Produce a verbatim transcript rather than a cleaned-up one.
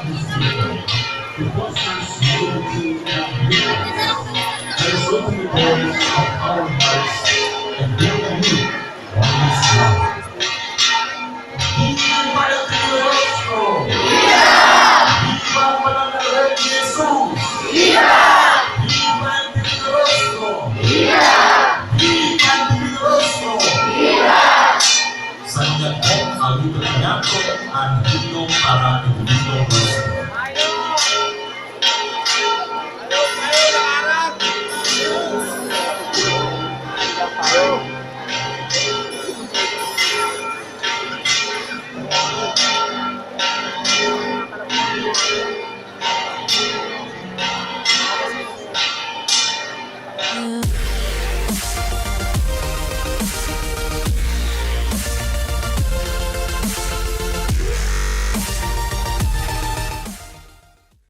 It fosters unity and unity. Let's open the doors of our hearts and welcome you on this land. Viva el Pinoy Rostro! Viva! Viva Mananarek Jesus! Viva! Viva el Pinoy Rostro! Viva! Viva el Pinoy Rostro! Viva! Sa inyo po, ang ito na niya po ang himno para kay Pinoy Rostro.